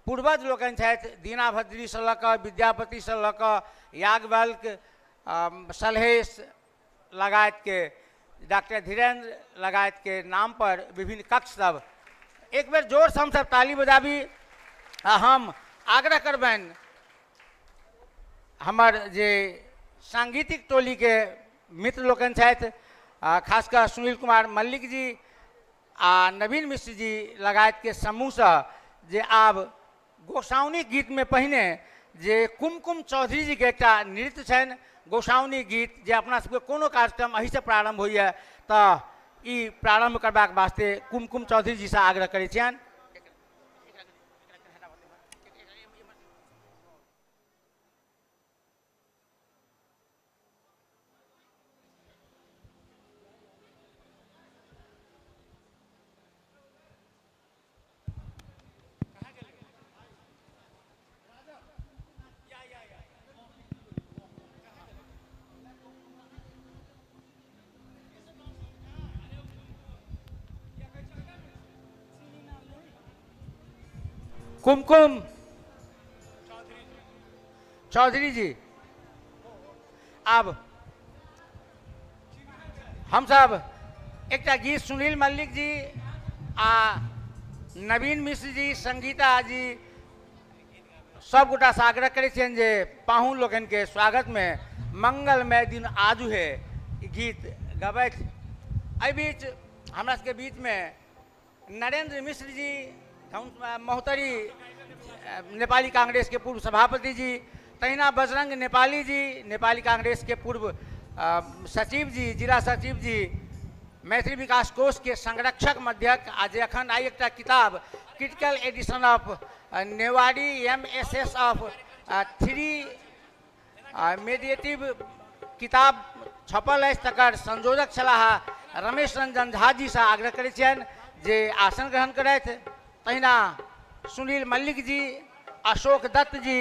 पूर्वज लोकनि छथि, दीनाभद्रीसँ लऽ कऽ विद्यापतिसँ लऽ कऽ याज्ञवल्क्य, सलहेश लगायतके, डॉक्टर धीरेन्द्र लगायतके नामपर विभिन्न कक्ष सब। एक बेर जोरसँ हमसब ताली बजाबी। आ हम आग्रह करबनि हमर जे सांगीतिक टोलीके मित्र लोकनि छथि, खास कऽ सुनील कुमार मल्लिक जी आ नवीन मिश्र जी लगायतके समूहसँ, जे आब गोसाउनिक गीतमे पहिने जे कुमकुम चौधरी जीके एकटा नृत्य छनि गोसाउनिक गीत, जे अपना सबके कोनो कार्यक्रम एहिसँ प्रारम्भ होइए, तऽ ई प्रारम्भ करबाक वास्ते कुमकुम चौधरी जीसँ आग्रह करै छियनि। कुमकुम चौधरी जी, आब हमसब एकटा गीत सुनील मल्लिक जी आ नवीन मिश्र जी, संगीता जी, सब गोटासँ आग्रह करै छियनि जे पाहुन लोकनिके स्वागतमे मंगलमय दिन आजु हे ई गीत गबथि। एहि बीच हमरा सबके बीचमे नरेंद्र मिश्र जी, महोत्तरी नेपाली कांग्रेस के पूर्व सभापति जी, तहिना बजरंग नेपाली जी, नेपाली कांग्रेस के पूर्व सचिव जी, जिला सचिव जी, मैथिली विकास कोष के संरक्षक मध्यक, आ जे अखन आइ एकटा किताब critical edition of Newari M S S of 3 medieval किताब छपल अछि, तकर संयोजक छलाह रमेश रंजन झा जीसँ आग्रह करै छियनि जे आसन ग्रहण करथि। तहिना सुनील मल्लिक जी, अशोक दत्त जी,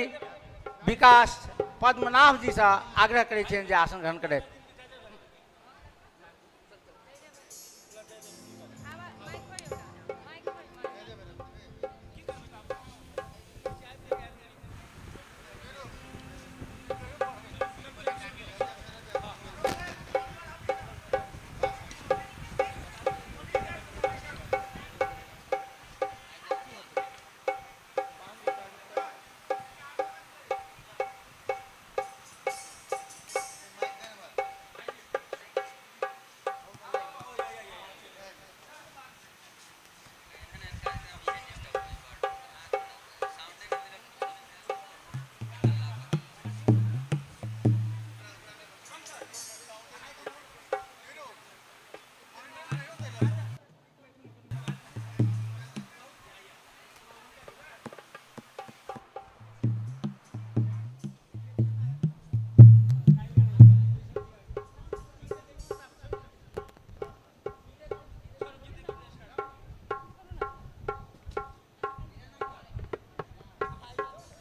विकास पद्मनाभ जीसँ आग्रह करै छियनि जे आसन ग्रहण करथि।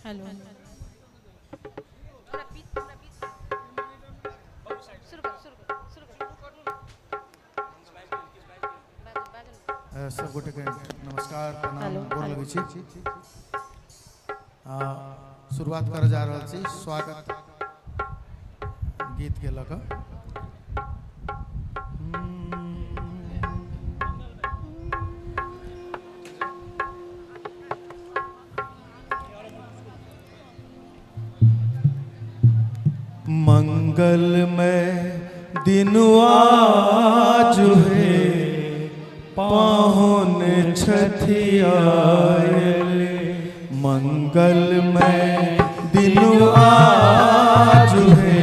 हेलो। सब गोटे के नमस्कार, प्रणाम, गोर लगै छी। शुरुआत करऽ जा रहल छी स्वागत गीत के लऽ कऽ। मंगलमय दिन आज हे पाहुन छथि आयल, मंगलमय दिन आज हे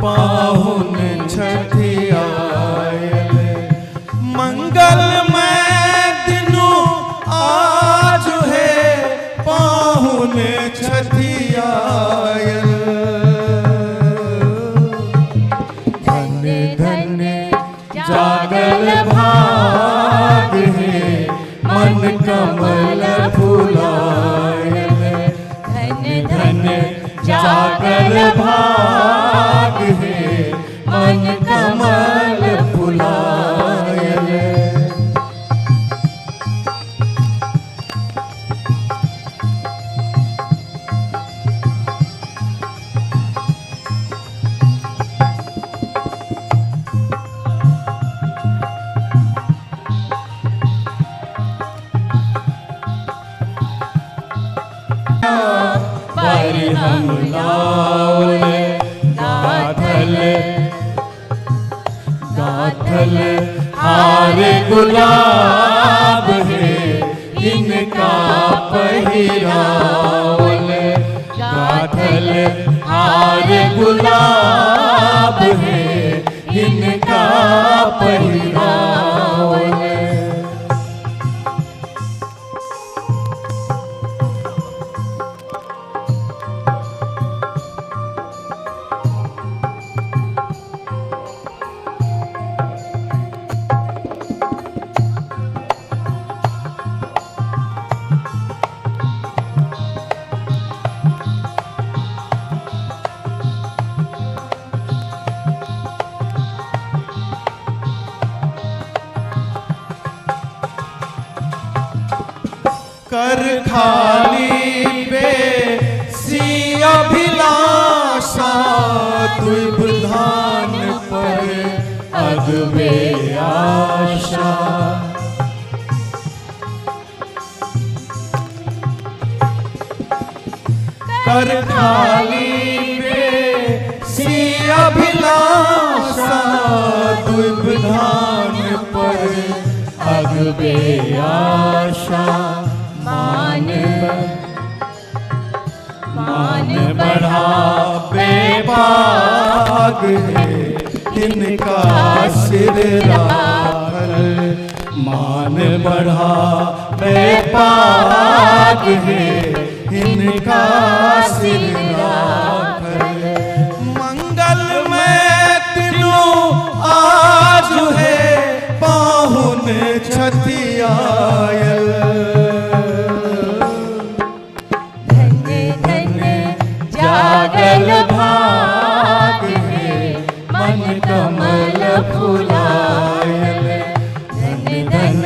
पाहुन छथि आयल, मंगलमय दिन आज हे पाहुन छथि आयल। धन्य धन्य जागल भाग हे मन कमल फुलायल, धन्य धन्य जागल भाग हे मन कमल फुलायल। बारि हम लाओल गाथल गाथल हार गुलाब है इनका पहिरावल गाथल हार गुलाब है इनका पहिरावल। कर खाली बे सी अभिलाषा द्विधान पर अगवे आशा। कर खाली बे सी अभिलाषा द्विधान पर अगवे आशा। मान मान बढ़ा बेबाग है इनका सिर राखल। मान बढ़ा बेबाग है इनका सिर राखल। मंगल में तिनु आज है पाहुन छथियायल। जागल भाग है मन कमल फुलायल। धन धन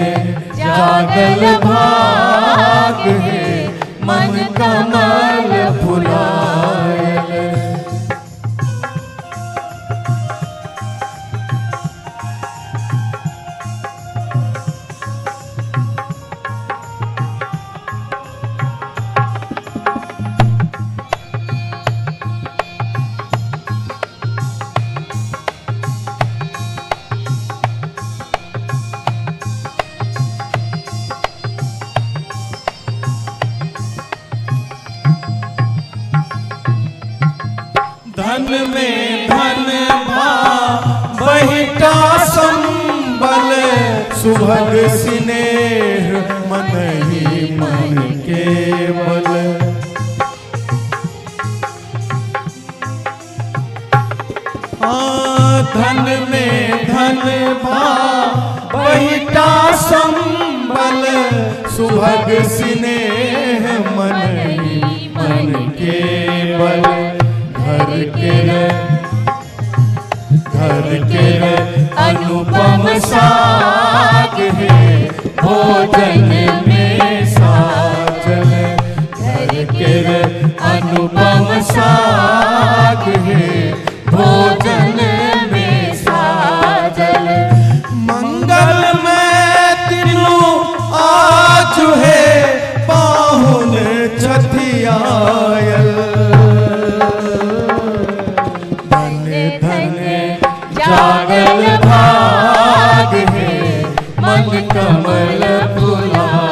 जागल भाग है मन कमल फुलायल। धन में धन भा बहिटा संबल सुभग स्नेह मन ही मन केवल। हाँ धन में धन भा बहिटा संबल सुभग स्नेह मन ही मन केवल। घर के अनुपम साग है भोजन में साजल। घर के अनुपम साग है भोजन में साजल। मंगल में तिनु आज है पाहुन छथियायल। जागल भाग है मन कमल फुलायल।